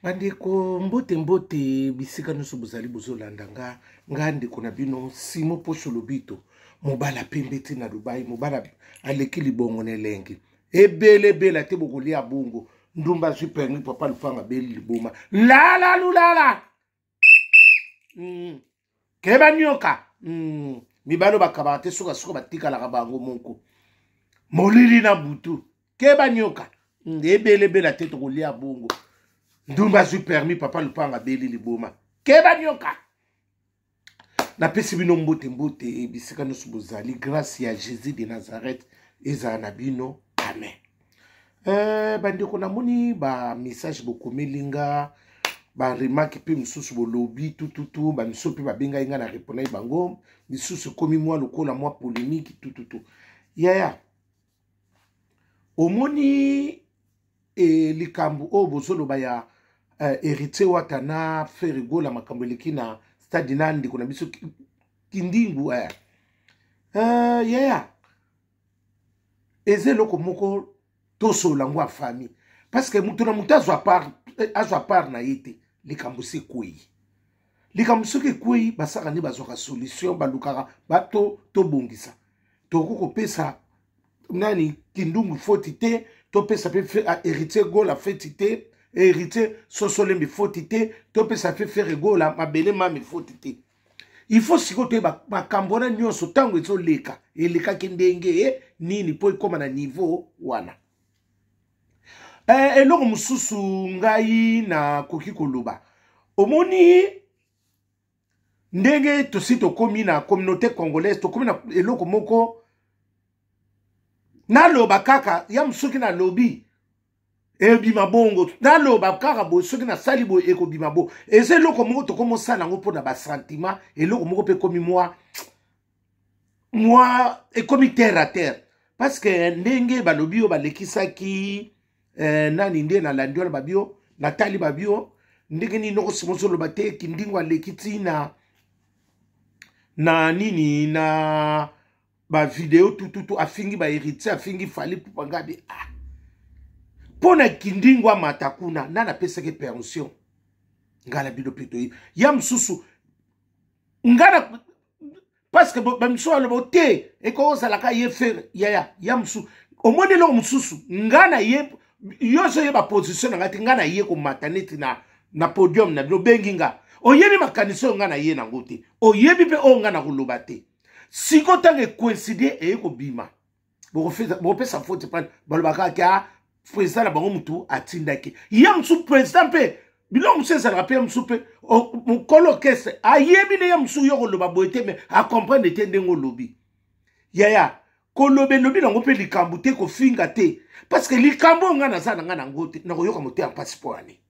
Bandeko, mbote mbote bisika nyonso bozali bozolanda nga, nga ndeko na bino Simo Posho Lobito, mobala pembe ti na Dubai, mobala aleki libongo na elengi ebele ebele te bokolia bongo ndumba azwi permis papa lupanga abeli liboma lala lulala. Keba nioka. Mibalo bakabaka te, sukasuka batikalaka bango moko molili na butu. Keba nioka. Ebele ebele te tokolia bongo ndumba azwi permis papa lupanga abeli liboma. Keba nioka. Napesi bino mbote mbote bisika nyonso bozali. Grâce ya Jésus de Nazareth ezala na bino, amen. Bandeko, namoni ba message bokomeli nga, ba remarque mpe mosusu bolobi tututu, bamisusu mpe babengai nga na répondai bango, misusu ekomi mwa lokola mwa polémique tututu. Yaya, omoni likambo oyo bozoloba ya Héritier Wata na Ferre Gola, makambo eleki na stade na ndeko na biso Kindingu. Yaya, eza eloko moko tosolola yango ya famille, parce que moto na moto azwa part na ye te. Likambo si ekwei, likambo soki ekwei, basalaka nde bazwaka solution, balukaka bato tobongisa. Tokoki kopesa nani Kindungu foti te, topesa mpe Héritier Gola feti te, Héritier Sosolembi foti te, topesa mpe Ferre Gola mabele mami foti te. Il faut sikoyo toyeba makambo wana nyonso ntango ezoleka, elekaki ndenge nini mpo ekóma na niveau wana. Eloko mosusu ngai nakoki koloba, omoni ndenge tosi tokomi na communauté congolaise, tokomi na eloko moko naloba kaka ya soki nalobi ebima bongo, naloba kaka boye, soki nasali boye ekobima bo. Eza eloko moko tokomosala yango mpona basentiment. Eloko moko mpe ekomi mwa mwa ekomi terre à terre, parce que ndenge balobi oyo balekisaki nani nde nalandi wana babio, natali babio ndenge nini noko simo ozoloba te Kindingo aleki ntina na nini na bavideo tututu, afingi bahéritier, afingi Fally Ipupa. Ngabi ah, mpo na Kindingo amata kuna, nani apesaki permission? Ngai na bino mpe toyebi ya mosusu ngai na parce que bamisu baloba te ekoki kozalaka ye Ferre. Yaya, ya mosusu omoni eloko mosusu, ngai na ye, yo ozoyeba position na ngai te. Ngai na ye komata neti na podium na bino, obengi nga, oyebi makanisi oyo ngai na ye nango te, oyebi mpe oyo ngai na koloba te. Siko ntango ekoincide eye kobima, bokopesa faute pana balobaka kaka a président na bango mutu atindaki ye mosusu. Président mpe biloko mosusu ezalaka mpe, ye mosusu mpe mokolo orchestre ayebi nde ye mosusu yo koloba boye te, mais acomprendre te ndenge olobi. Yaya, koloba elobi nango mpe likambo te, kofinga te, parce que likambo oyo ngai naza na ngai nango te, nakoyoka motema mpasi mpo ani.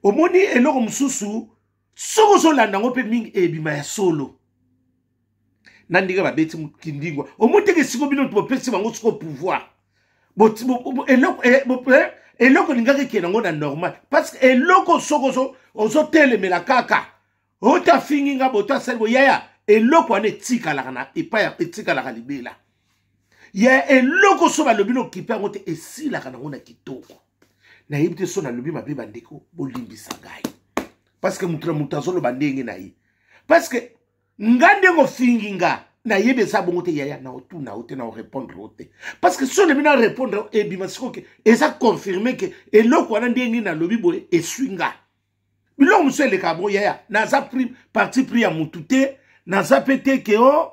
Omoni eloko mosusu, soki ozolanda yango mpe mingi, ebima ya solo na ndenge babeti Kindingwa. Omoni teke siko bino bopesi bango siko pouvoir, eloko elingaki ekende yango na normal, parce que eloko soki ozotelemela kaka oyo afingi nga boto asali bo, yaya, eloko wana etikalaka na epai, etikalaka libela. Ya eloko so balobi na okipe yango te, esilaka nango na kitoko. Nayebi te so nalobi mabe, bandeko bolimbisa ngai, parce que moto na moto azoloba ndenge na ye, parce que nga ndenge ofingi nga, nayebi eza bongo te. Yaya, na otuna o te, na orépondre o te, parce que so lobi na répondre, ebima sikoyo ke eza confirme ke eloko wana ndenge nalobi boye eswi nga. Biloko mosusu elekaka bongo. Yaya, naza parti pris ya mutu te, naza mpe te ke o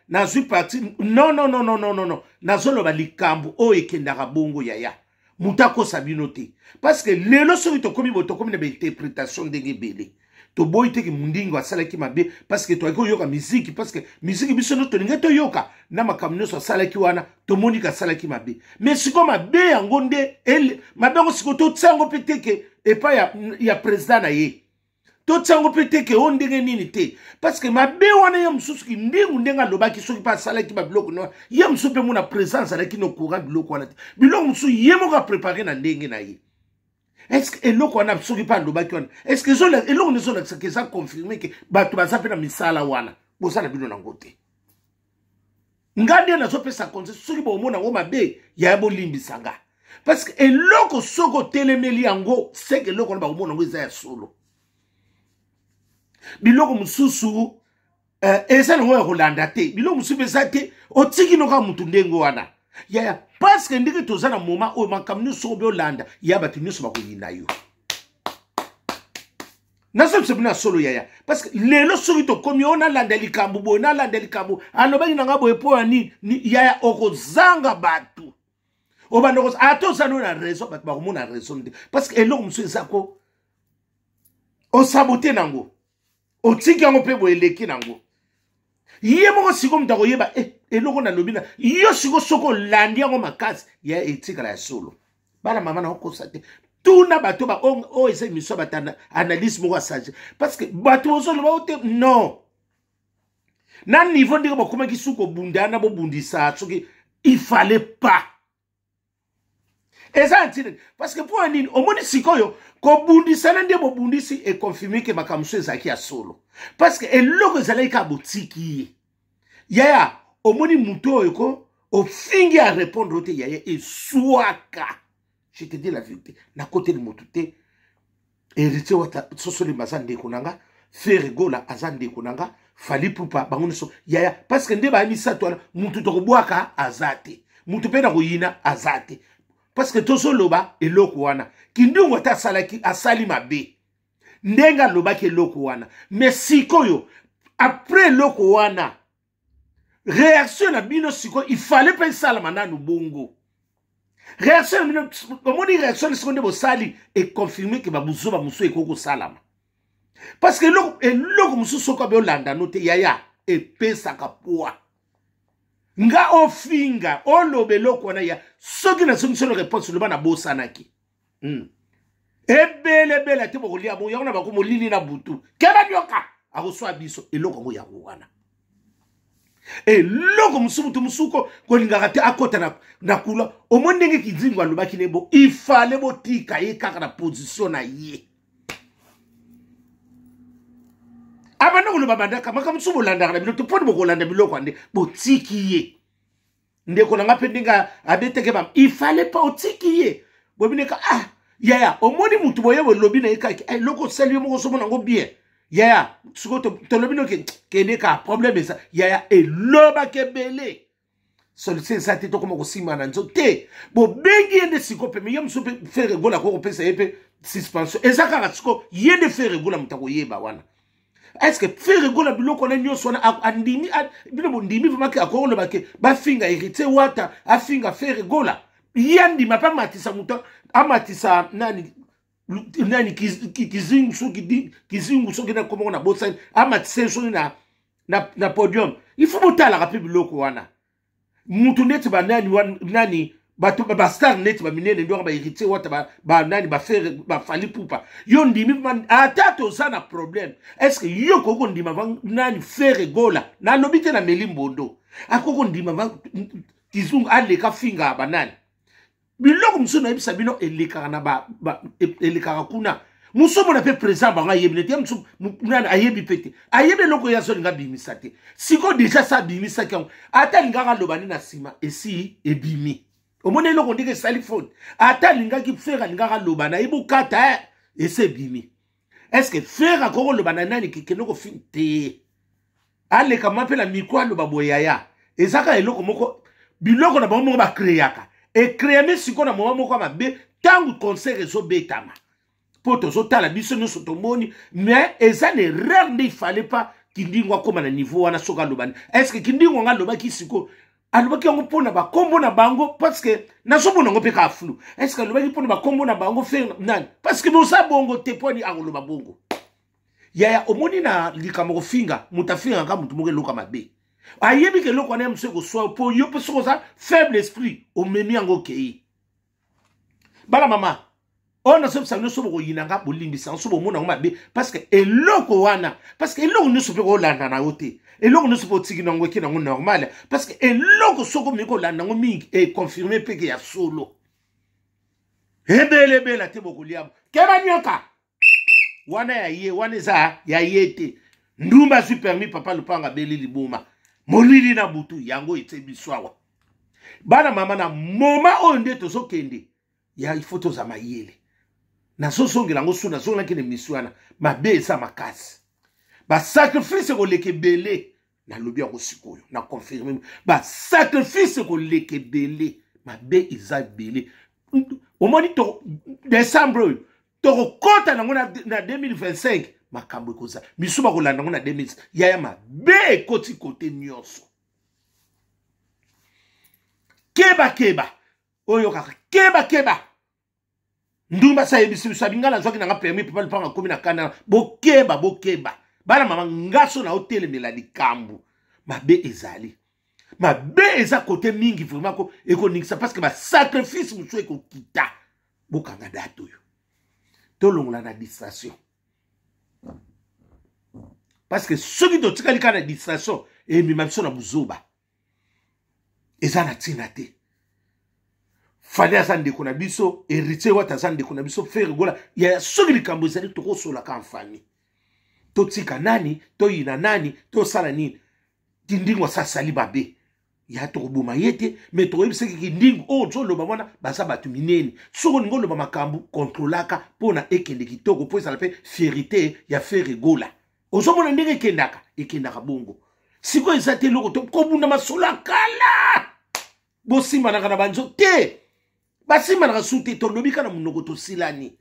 nazwi parti. Non, non, non, non, non, non, non, nazoloba likambo oyo ekendaka bongo. Yaya, moto akosa bino te, parce que lelo soki tokomi boye, tokomi na bainterprétation ndenge ebele. Toboyi teke Mondingo asalaki mabe, parce que toyaki koyoka miziki, parce que miziki biso nyonso tolingi toyoka na makambo nyonso asalaki wana, tomoni ke asalaki mabe. Mais sikoyo mabe yango nde mabe yango sikoyo totia yango mpe teke epai ya président na ye, totia yango mpe teke o ndenge nini te, parce que mabe wana ye mosusu Kindingu ndenge alobaki, soki mpe asalaki babiloko no, ye mosusu mpe mona président azalaki na courant biloko wana te. Biloko mosusu ye moko aprépare na ndenge na ye. Est ce que eloko wana soki mpe alobaki wana, est ce que eloko nde ezolakisaka eza confirme ke bato baza mpe na misala wana boza na bino nango te? Nga nde nazopesa conseil, soki bomona yango mabe, yaya, bolimbisa nga. Parce que eloko soki otelemeli yango, seke eloko wana bakomona yango eza ya solo. Biloko mosusu eza nango ya kolanda te, biloko mosusu mpe eza te, otiki noka motu ndenge wana yaya. Parce que ndenge toza na moment oyo, makambo nyonso obi olanda ya bato nyonso bakoyina yo. Nazobisa bino ya solo, yaya, parce que lelo soki tokomi oyo, nalanda likambo boye, nalanda likambo alobaki na nga boye mpo ya nini, yaya, okozanga bato obanda ata oza no na raison, bato bakomona raison te, parce que eloko mosusu eza ko osabote nango, otiki yango mpe boye, eleki nango ye moko. Sikoyo moto akoyeba eloko nalobi na yo sikoyo, soki olandi yango makasi ya etikala ya solo. Bana mama na okosa te, tuna bato oyo eza émission ya bato analyse moko asage, parce que bato ozoloba o te non na niveau ndenge bakomaki su kobunda na bobundisa, soki il fallait pas, eza na ntina. Parce que mpo ya nini? Omoni sikoyo kobundisana nde bobundisi, econfirme ke makambo mosusu ezalaki ya solo, parce que eloko ezalaki kaka botiki ye. Yaya, omoni motu oyo ko ofingi, a répondre te, yaya, eswaka. Je te dis la vérité, nakoteli motu te. Héritier Wata sosolema aza ndeko na nga, Ferre Gola aza ndeko na nga, Fally Ipupa, bango nyonso, yaya, parce que nde baya misato wana, mutu tokobwaka aza te, mutu mpe na koyina aza te, parce que tozoloba eloko wana. Kindungu ata asalaki, asali mabe ndenge alobaki eloko wana, mais sikoyo après eloko wana, réaction na bino sikoyo il fallait mpe esalama nanu bongo. Réaction na bino, omoni réaction sikoyo nde bosali, econfirme ke babuzoba mosusu ekoki kosalama, parce que eloko mosusu soki abe olanda no te, yaya, epesaka poids. Nga ofinga, oloba eloko wana ya soki nazongi solo réponse, loba nabosanaki. Ebelebele te, bokolia bongo yango na bako molili na butu, keba nyoka akoswa biso. Eloko yango, yango wana eloko mosusu moto mosusu kolingaka te akɔta na kula. Omoni ndenge Kizingo alobaki ne bo ifale botika ye kaka na position na ye. Abanda koloba bandaka makambo mosusu, bolandaka na bino te, mponi bokolanda biloko ande botiki ye. Ndeko na nga mpe ndenge abeteke ba ifale pa otiki ye bobineka. Ah yaya, omoni mutu boye bolobi na ye kaka eloko osali yo moko, ozomona yango bien, yaya. Sikoyo tolobi noke kende ka problème eza, yaya, elobaki ebele, solution eza te, tokoma kosimba na nzoto te. Bobengi ye nde sikoyo peme ye mosusu mpe Ferre Gola akoki kopesa ye mpe suspension, eza kaka sikoyo ye nde Ferre Gola moto akoyeba wana. Est ce que Ferre Gola biloko wana nyonso wana andimi? Bino bondimi vraiment ke akoki koloba ke bafinga Héritier Wata, afinga Ferre Gola, ye andima mpe amatisa moto, amatisa nani nani, Kizingu, soki Kizingu, soki na komoko na bosani, amatisa ye soki na podium. Il faut botalaka mpe biloko wana. Mutu neti banani nani, bato bastar neti baminene ndonga, bahéritier Wata, banani, baFerre, baFally Ipupa, yo ndimi ata toza na problème? Est ce que yo koki kondima nani, Ferre Gola, nalobi te na meli mbondo, akoki kondima Kizungu aleka finga banani? Biloko mosusu nayebisa bino elekaka na elekaka kuna. Mosu omona mpe président bango ayebi nete ye mosu nani ayebi mpe te, ayebi eloko ye azolinga abimisa te. Sikoyo déjà sa abimisaki yango, ata alingaka aloba nde na nsima esi ebimi. Omoni eloko ndenge esali faute, ata alingaki Ferre alingaka aloba na ye bokata, esi ebimi. Est ce que Ferre akoki koloba na nani kekende kofi te, aleka ma mpe na mikro aloba boye? Yaya, eza kaka eloko moko, biloko na bango moko bacréaka, ecréami sikoyo na moma moko ya mabe, ntango concert ezobetama, mpo tozotala biso nyonso tomoni. Mais eza na erreur nde ifale pa Kindingo akóma na niveau wana. Soki aloba, est ce que Kindingo anga alobaki sikoyo, alobaki yango mpona bakombo na bango? Parce que nazomona yango mpe kaka flou. Est ce que alobaki mpona bakombo na bango, Ferre nani? Parce que boza bongo te, mpo ani akoloba bongo? Yaya, omoni na likambo kofinga moto, afingaka moto moko eloko mabe, ayebi ke eloko wana ya mosu ekoswa, mpo yo mpe soki oza faible esprit, omemi yango okei. Bana mama oyo nazobisa bino, so bokoyina nga, bolimbisa, so bomona yango mabe, parce que eloko wana, parce que eloko nyonso mpe kolanda na yo te, eloko nyonso mpe otiki nango eke nango normal, parce que eloko soki omeki kolanda yango mingi, econfirme mpe ke ya solo. Ebelebela te, bokolia keba nyoka wana ya ye wana eza ya ye te. Ndumba azwi permis, papa lupanga abeli liboma, molili na butu yango etie biso awa. Bana mama, na moma oyo nde tozokende. Ya il faut toza mayele. Nazozongela yango so nazongelaki na emission wana, mabe eza makasi, basacrifice ekoleka ebele. Nalobi yango sikoyo, na confirme, basacrifice ekoleka ebele, mabe eza ebele. Omoni to décembre oyo tokokɔta nango na 2025, makambo ekozala misu bakolanda yango na 2000. Yaya, mabe ekoti kote nyonso. Keba keba, oyo kaka keba keba. Ndumba sa yebisi biso abi, ngai nazwaki nanga permis, papa lupanga akomi na kanda. Bokeba, bokeba bana mama, nga so na otelemela likambo mabe ezali, mabe eza kote mingi vraiment ko ekoningisa, parce que basacrifice mosusu ekokita. Bokanga date oyo, tolongola na distraction, parce que soki totikali kaka na distraction, emema biso na buzoba, eza na ntina te. Fally aza ndeko na biso, Héritier Wata aza ndeko na biso, Ferre Gola ya. Soki likambo ezali, tokosolaka en famille. Totika nani, toyina nani, tosala nini? Kindingo asasali mabe ya, tokoboma ye te, me tokoyebisaki kindingo oyo ozoloba wana, baza bato minene. Soki olingi oloba makambo, kontrolaka mpona ekende kitoko, mpo ezala mpe fierité ya Ferre Gola. Ozomona ndenge ekendaka, ekendaka bongo. Sikoyo eza te eloko to kobunda masolo ya kala, bosimbanaka na banzo te, basimbanaka su te. Tolobi kaka na monoko, tosilani.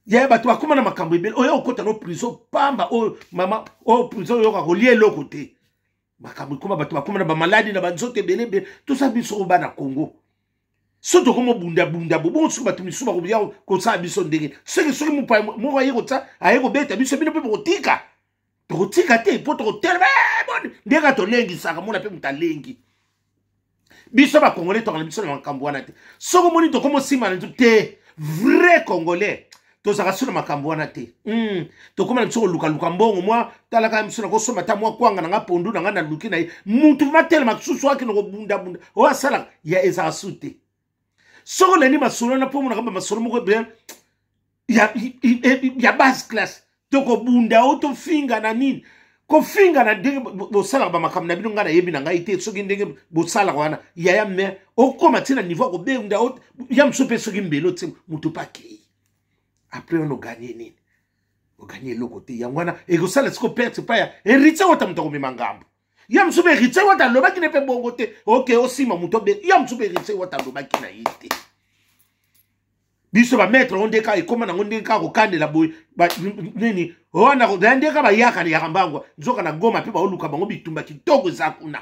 Yaya, bato bakóma na makambo ebele. Oyo okota no prison pamba, oyo mama, oyo prison oyoka kolia eloko te. Makambo ekóma, bato bakóma na bamaladi na banzoto ebele ebele. Toza biso oyo bana Congo, so tokoma obundabunda bo bongo, soki bato misusu bakoya kosala biso ndenge, soki mopaya moko aye kotsa, aye kobeta biso, bino mpe bokotika? Tokotika te, mpo tokotelema eh, ndenge tolengisaka mona mpe moto alengi biso. Bakongolais tokana biso na makambo wana te. Soki omoni tokoma osima na te, vrai Congolais tozalaka so na makambo wana te. Tokóma na biso kolukaluka mbongo mwa talaka biso na kosomba ata mwa kwanga na nga, pondu na nga, naluki na ye mutu matelema susu akende kobundabunda oyo asalaka ya ezalaka su te. Soki olandi masolo wana, mpo omonaka bamasolo moko bien ya basse classe, tokobunda o tofinga na nini, kofinga na ndenge bosalaka bamakambo na bino, ngai nayebi na ngai te soki ndenge bosalaka wana, yaya. Me okóma ti na niveau ya kobenda ya mosusu mpe soki mbelo ti moto mpe akei, après wana oganye nini? Oganye eloko te. Yango wana ekosala siko perte epai ya Héritier Wata, moto akomema ngambo ya mosusu mpe. Héritier Wata alobaki ne mpe bongo te, oke osima moto obe ya mosusu mpe. Héritier Wata alobaki na ye te. Biso bamaître yango nde kaka ekóma nango ndenge kaka kokandela boye nini wana nde kaka bayaka yaka mbangwa, nzoka na Goma mpe baoluka bango bitumba kitoko eza kuna.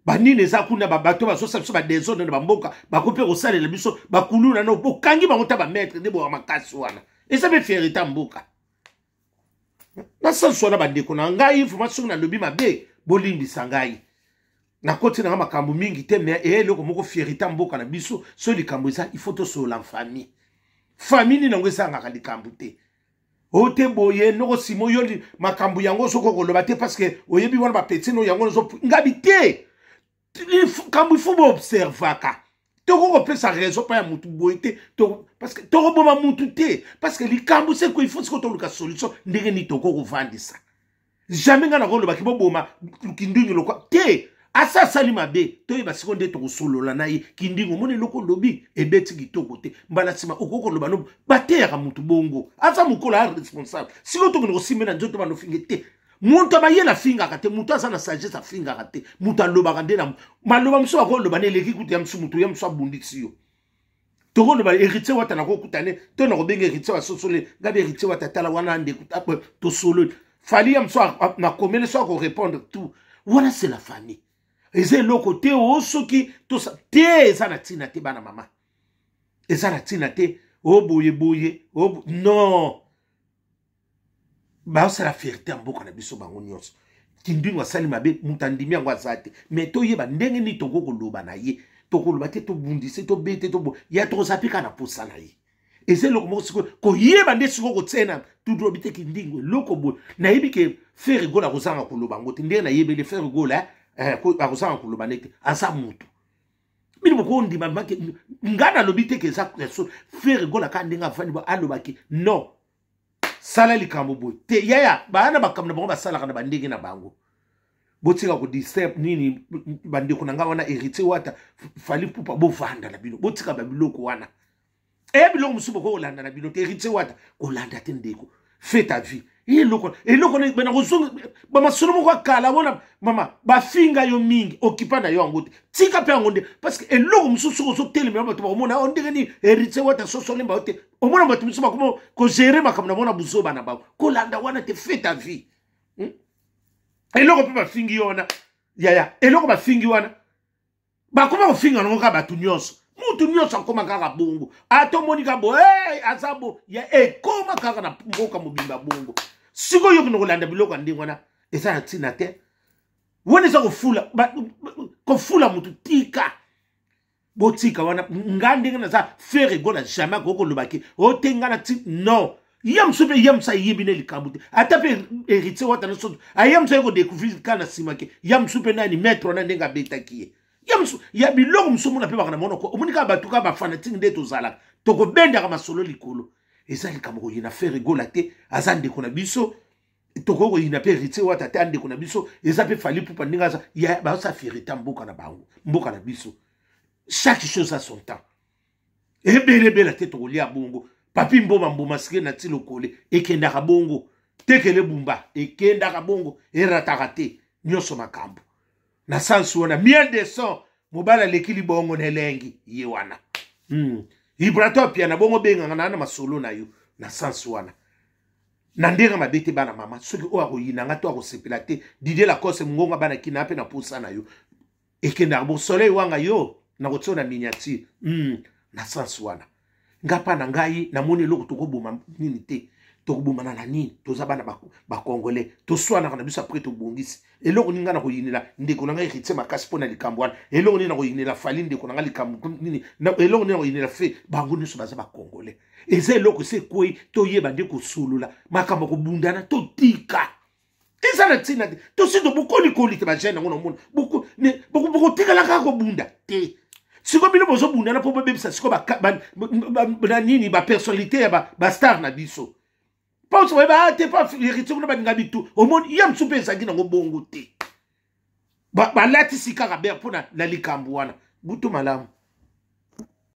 Banini eza kuna, bato bazosala biso badésordre na bamboka, bakoki mpe kosalela biso bakuluna no. Bokangi bango ta bamaître nde boka makasi wana, eza mpe fierté ya mboka na sansu wana. Bandeko na ngai, vraiment soki nalobi mabe, bolimbisa ngai, nakoti nanga makambo mingi te. Me eya eloko moko, fierté ya mboka na biso. So likambo eza, il faut tosolola famille. Famille nini yango ezangaka likambo te. O te boye noko nsima oyo makambo yango soki okoloba te, parce que oyebi wana bapeti no yango ngabi te. Kambo il faut boobservaka, toko kopesa raison mpa ya mutu boye te, parce que tokoboma mutu te, parce que likambo seko il faut siko toluka solution ndenge nini toko kovandisa. Jamais ngai nakolobaki boboma Kindingi lokwa te. Asa asali mabe, toyeba siko nde tokosolola na ye. Kindingi, omoni eloko olobi ebeti kitoko te, mbala nsima okoki koloba no. Bateyaka mutu bongo, aza mokolo, a responsable. Sikoyo tokende kosimbe na nzoto, banofinge te. Moto amayele afingaka te, moto aza na sagesse afingaka te, moto alobaka nde na maloba mosusu akoloba na eleki kutu ya mosusu, moto ya mosusu abundisi yo. Tokoloba Héritier Wata, nakokutane to nakobenga Héritier, basosoli ngabi Héritier Wata, tala wana ndeko, tosololi. Fally ya mosusu nakomeli so akorépondre tout wana, c'est la famille, eza eloko te. O soki tosa te, eza na ntina te, bana mama, eza na ntina te. O boye boye o non, bazosala fierté ya mboka na biso bango nyonso. Kindingo asali mabe, moto andimi yango aza te, me toyeba ndenge nini tokoki koloba na ye. Tokoloba te, tobundise, tobete to ya, tokoza mpe kaka na posa na ye. Eza eloko moko sikoyo koyeba nde sikoyo kotia na tudulobi te. Kindingo eloko boye, nayebi ke Ferre Gola akozanga koloba yango te. Ndenge nayebeli Ferre Gola, eh, akozanga koloba nete aza motu bino bokondima nga nalobi te ke eza Ferre Gola kaka ndenge afandi alobaki non, sala likambo boye te. Yaya, baya na makambo na bango, basalaka na bandenge na bango. Botika kodistraire nini bandeko na ngai wana, Héritier Wata, Fally Ipupa, bovanda na bino, botika babiloko wana. Eya biloko mosusu bokoki kolanda na bino te. Héritier Wata, kolanda te ndeko, fais ta vie. Eloko eloko na kozonga bamasolo moko ya kala wana, mama, bafinga yo mingi, okipa na yo yango te, tika mpe yango nde, parce que eloko mosusu soki ozotelemela, bato bakomona o ndenge nini Héritier Wata sosolemba yo te. Omona bato mosusu bakoma kogérer makambo na mona buzoba na bango. Kolanda wana te, fais ta vie, Eloko mpe bafingi yo wana, yaya, eloko bafingi wana, bakoma kofinga nango kaka bato nyonso. Mutu nyonso akoma kaka bongo, ata omoni kaka bo hey, aza bo ya ekoma kaka na mboka mobimba bongo. Sikoyo okende kolanda biloko ya ndenge wana, eza na ntina te. Wana eza kofula, kofula mutu. Tika, botika wana. Nga ndenge naza, Ferre Gola jamais akoki kolobaki o te nga na ti non. Ye mosusu mpe, ye mosusu ayebi ne likambo te. Ata mpe Héritier Wata na soso aye mosusu aye kodécouvrir ka na nsima ke ye mosusu mpe nani maître wana, ndenge abetaki ye. Ye mosusu ya biloko mosusu omona mpe baka na monoko. Omoni kaka bato kaka bafanatiques nde tozalaka, tokobendaka masolo likolo. Eza likambo koyina Ferre Gola te, aza ndeko na biso. Tokoki koyina mpe Héritier Wata te, andeko na biso. Eza mpe Fally Ipupa, ndenge aza, bazosa fierté mboka na bango, mboka na biso. Chaque chose a son temps. Ebelebela te, tokolia bongo. Papi Mboma, mboma sike na ti lokole ekendaka bongo, tekele bumba ekendaka bongo, erataka te nyonso makambo na sansi wana. Miel de son, mobali aleki libongo na elengi ye wana. Ibrato apia na bongo, benganga na na masolo na yo na sansi wana na ndenge mabe te. Bana mama, soki oyo akoyina nga to akosepela te, Didier Lacoste, mongongo bana kina mpe na posa na yo ekendaka bo soleil wanga yo na kotia na miniature. Na sens wana, nga mpa na ngai namoni eloko tokoboma nini te. Tokobomana na nini? Toza bana bacongolais, toswanaka na biso, après tobongisi. Eloko nini ngai na koyinela ndeko na ngai Héritier makasi mpo na likambo wana? Eloko nini na koyinela Fally ndeko na ngai likambo nini? Eloko nini na koyinela fe? Bango nyonso baza bacongolais. Eza eloko esi ekwei, toyeba nde kosolola makambo. Kobundana totika, eza na ntina te. Tosi tobokolikoli te, bajeune yango namona bokotikala kaka kobunda te. Sikoyo bino bozobundana mpo bobebisa sikoyo na nini bapersonnalité ya bastar na biso. Mpo bayeba te, mpo Héritier kuna balinga bitu. Omoni ye mosusu mpe ezalaki nango bongo te, balatisi kaka ber mpo na likambo wana. Butu malamu.